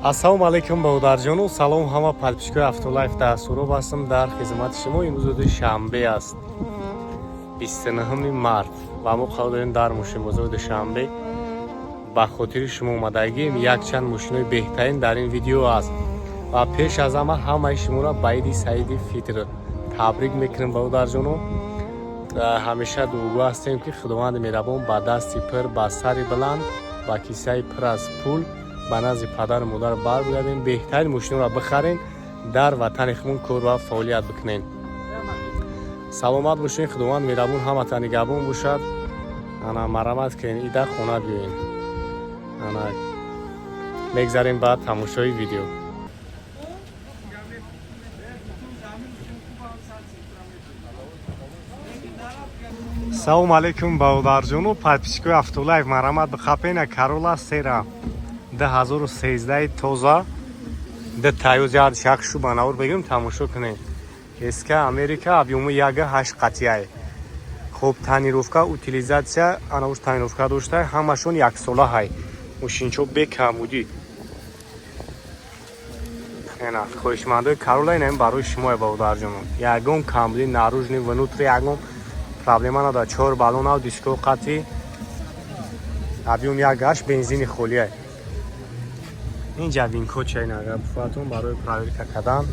Ассалому алайкум, бародарҷону, салом ҳама подписчикои Автолайф. Дар Суроб ҳастам, дар хизмати шумо. Имрӯз рӯзи шанбе аст, 29 март, ва мо қарор дорем дар мошинбозори Душанбе. Ба хотири шумо омадагием, якчанд мошинои беҳтарин дар ин видео аст. Ва пеш аз ҳама ҳамаи шуморо ба иди саиди фитр табрик мекунем, бародарҷону. Ҳамеша дуогӯ ҳастем, ки Худованди меҳрабон ба дасти пир, ба сари баланд, ба кисаи пур аз пул ба назди падару модар баргардем, беҳтарин мошинҳоро бихарем, дар ватани худмон кор ва фаъолият бикунем. Саломат бошед, Худованд меҳрабон ҳаматон нигаҳбон бошад. Ана, марамат кунед, ида хона биёен. Ана, мегзарем ба тамошои видео. Салому алейкум, бародарҷону подписчикои Автолайф. Марамат бихапена, Карола сера 2013 тоза, д таёз яд шахшу ба навор бигирем, тамошо кунем. СК Америка, объёму 1,8 қатияй. Хуб, тонировка, утилизация, анауш тонировка дошта, ҳамашон яксола ҳай. Мошинчо бекамудӣ. Ена, хоҳишмандои Карола, ин барои шумо, бародарҷонон. Ягон камбудӣ наружный, внутри ягон проблема надорад. Чор баллон ав, диско қатӣ, объём 1,8, бензини холия. Инҷа винкод чайна, агар бифоҳатон барои проверка кардан.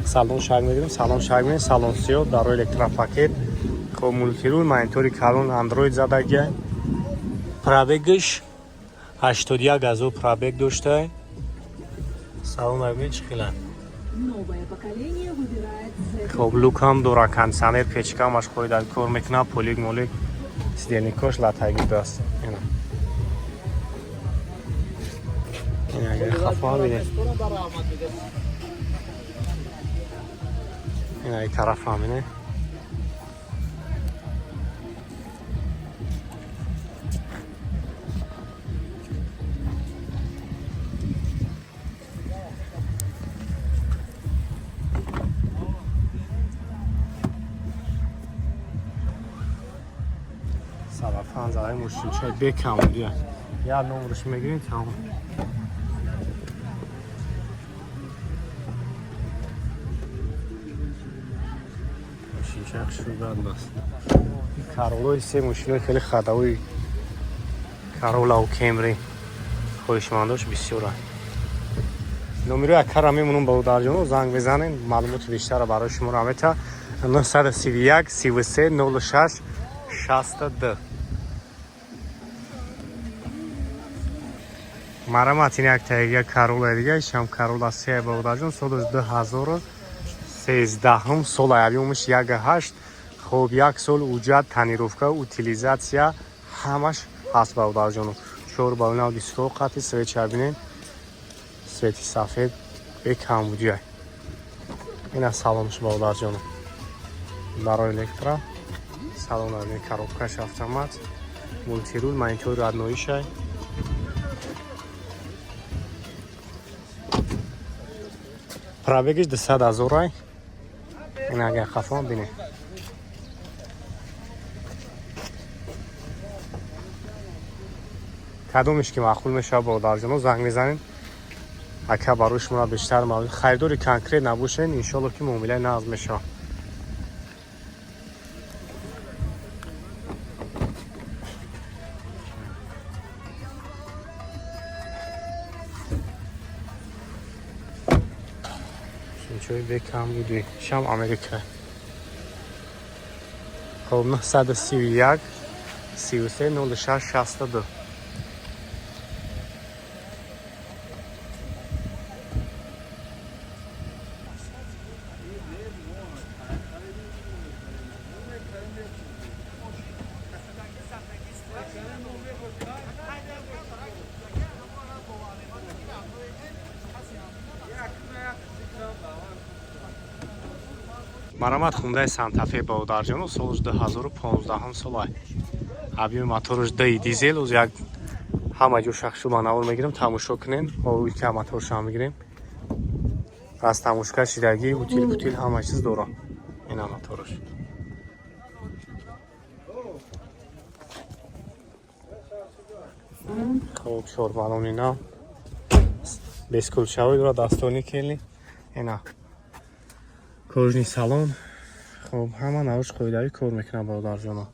Салон шак мегирем, салон шак мегирем, салон сиёҳ, дарои электропакет, хоб, мультирул, монитори калон, андроид задагия. Пробегаш 81 ҳазор пробег дошта. Салон мебинед, чӣ хела. Новое поколение выбирает Z. Хоб, люкам дора, кондиционер, печка ҳамаш қоида кор мекунад, полик молик, сидельникош латаги даст. Ина. Ин агар хафа бинед. Ин ай тараф ҳам ине. Салафан задай, мошинчаи бекамудия. Як номерш мегирем, тамом. Мошинча хушрӯбанд аст. Каролои се, мошинои хеле ходовой Каролау Кемри хоҳишмандош бисёранд. Номерои акара мемонам, бародарҷоно, занг мезанем, маълумоти бештарро барои шумо мета. 931 33 06 62. Марамат, ин як таига Карола дига, ишам Карола се, бародарҷон, соли 2013 сола, объёмаш 1,8. Хоб, як сол уҷат, тонировка, утилизация ҳамаш ҳаст, бародарҷоно. Чор баллонав, диско қати, свеча бинед, свети сафед, бекамбудия. Ина салонш, бародарҷоно, барои электро салон, коробкаш автомат, мультирул, монитори родноишай. Пробегиш 200 ҳазорай. Ин агар хафон бинед. Кадомеш ки маъқул мешавад, бародарҷоно, занг мезанед, ака барои шуморо бештар маълум. Харидори конкрет набошед, иншоалло, ки муомилаи нағз мешавад. Мошинчои бекам буди, шам Америка. Хоб, 931 33 06 62. Марамат, Хундаи Сантафе, бародарҷоно, соли 2015 солай, объёми мотораш ди дизел. Оз як ҳама ҷо шахшу ба навор мегирем, тамошо кунем. Ка моторшам мегирем, аз тамошка шидагӣ, утил путил ҳама чиз дорам. Ина мотораш. Хоб. Хуб, чорбалони нав, бескулчавӣ дорад, дастони келни, ина кожаный салон. Хуб, ҳама навш қоидавӣ кор мекунад, бародарҷоно.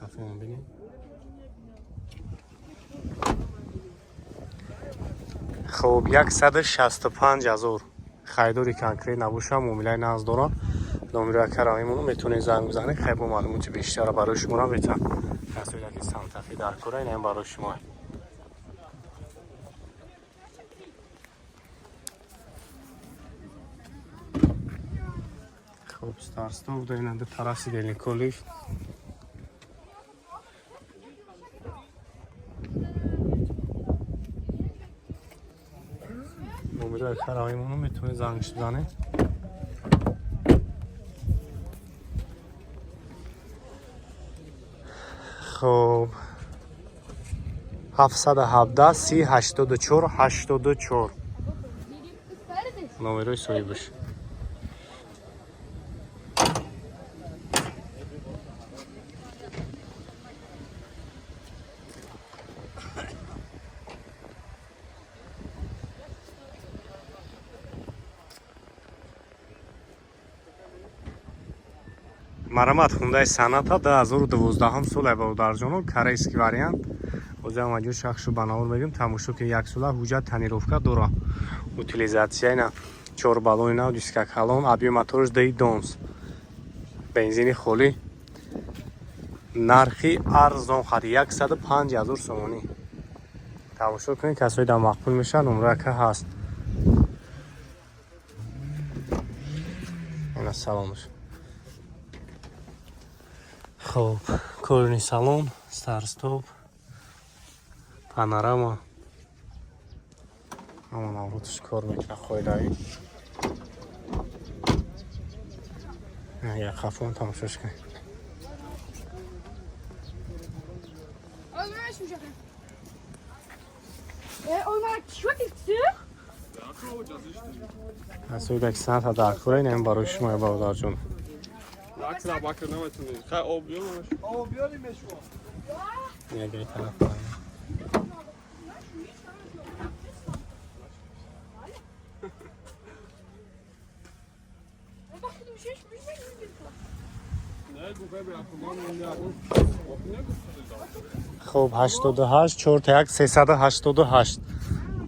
Қафоам бинед. Хуб, 165 000. Харидори конкрет набошам, муомилаи нағз дорам. Номеро якара мемонам, метавонед занг бизанед. Хай, бо маълумоти бештара барои шуморо метавон. Касоне ки Сантафе дар кора, инам барои шумо. Хуб, старт-стоп дорем, ду тараф сидельнико, лифт. Номеро якара мемонам, метавонед зангш бизанед. Хуб, 717 30 84 84 номерои соҳибаш. Марамат, Хундай Соната, 2012 сола, бародарҷоно, корейский вариант. Ҳозир маҷо шахшу ба навор мегӯем, тамошо ки. Як сола ҳуҷҷат, тонировка дора, утилизация. Ина чор баллони нав, диска калон, объём моторш ди донс, бензини холӣ. Нархи арзон хади 105 ҳазор сомонӣ. Тамошо кунед, касои дар мақбул мешаванд, умрака ҳаст. Ина саломаш. Хуб, кожаный салон, старт-стоп, панорама, ҳама наврӯташ кор мекунад қоидаӣ. Як хафон тамошош кунед. Olmaya açmayacak. Onlar çok istiyor. Касои Соната дар кора, инам барои шумо, бародарҷон. Аксара бакр наметунед. Хай, об биёрмаш. Об биёримеш шумо. Ягаи тараф. Bak dedim şey şu bir Не, гуфта бирафтам, не. Хуб, 88 41 388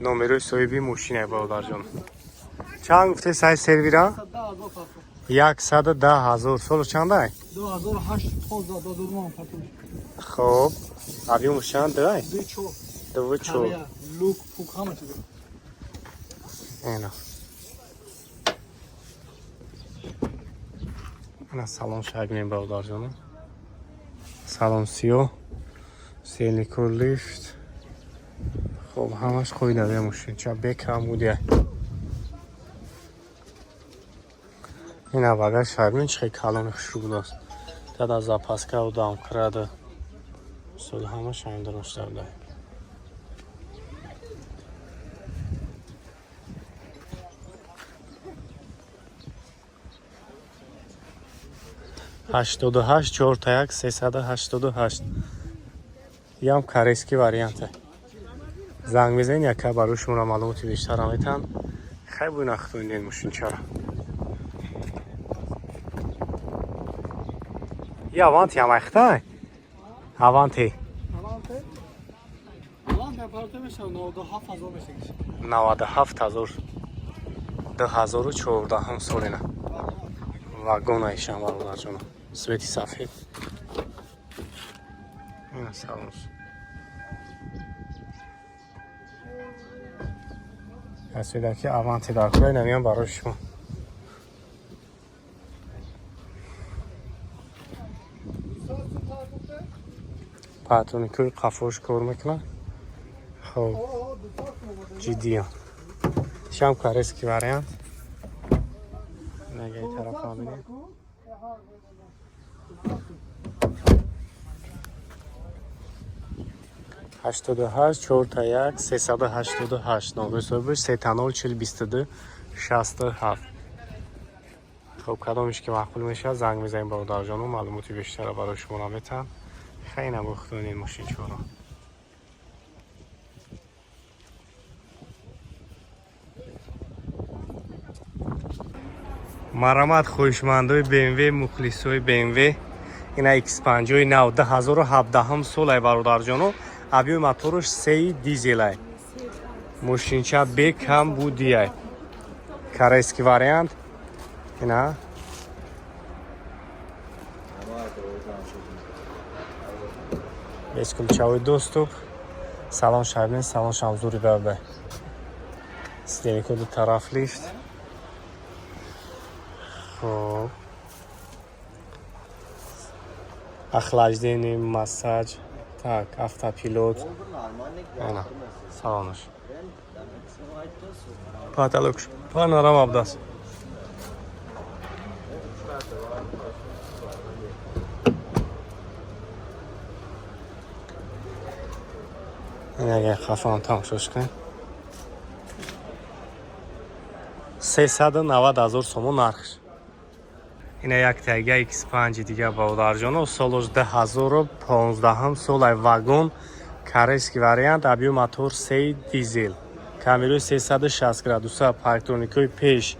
номерои соҳиби мошина, бародарҷон. Чанд гуфте сай сервира? 110 000. 110 000. Соло чандай? 2008, 15, 2009 патуш. Хуб, объёмш чанд дай? 2 4. Дв чор. Корея, люк, пук, ҳама чиз. Ина ана салон шагмем, бародарҷон. Салон сиёҳ, селико, лифт. Хуб, ҳамаш қоидавия мошин ча бекам будия. Ина багаж шагмин чи хел калони хушрӯ будааст. Тада запаска домкрада, мисол, ҳамаш ҳамин дошта буда. 88 41 388. Ям корейский варианте. Занг мезанед, яка барои шуморо маълумоти бештар метаҳанд. Хай, буй нахтониден мошинчара. И Аванти ҳам айхтай, Аванти? Аванте. Аванте апарата мешава 97 000 мешагиш. 97 ҳазор, 2014 солина, вагон айшам, бародарҷоно, цвети сафед. Ина салон. Касоида ки Аванти дар кора, инамиям барои шумо. Патроникои қафош кор мекунад. Хоб, ҷиддиям шам, корейский вариант. Негаи тараф бинед. 88 41 388 номери соҳибаш, сета нол 40 22 67. Хоб, кадомиш ки маъқул мешавад, занг мезанем бародарҷону, маълумоти бештара барои шумо наметаҳам. Хеле бохтонин мошинчаро. Марамат, хоҳишмандои БМВ, мухлисои БМВ, ина X5 нав 2017 солай, бародарҷоно, объёми мотораш сеи, дизелай. Мошинча бекам будияй, корейский вариант. Ина бесключевой доступ, салон шабин, салон шамзури бабай, сиденье ду тараф, лифт. Хоб, охлаждение, массаж, так, автопилот. Ана салонаш, потолок панорама будааст. Ин агар хафаам тамошош кунем, 390 000 сомон нархш. Ина як тайга X5 дига, бародарҷоно, солош 2015 солай, вагон, корейский вариант, объём мотор сей, дизел, камерои 360 градуса, парктроникҳои пеш.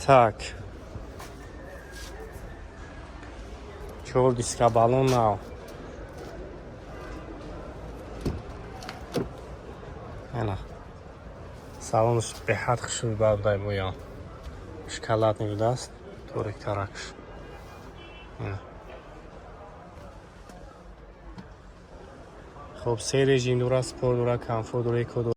Так, чор диска, баллон нав. Ана салонаш беҳад хушрӯй, бардай моян, шоколадный будааст, ториктаракш. Ина. Хоб, се режим дора: спорт дора, комфорт дора, эко дора.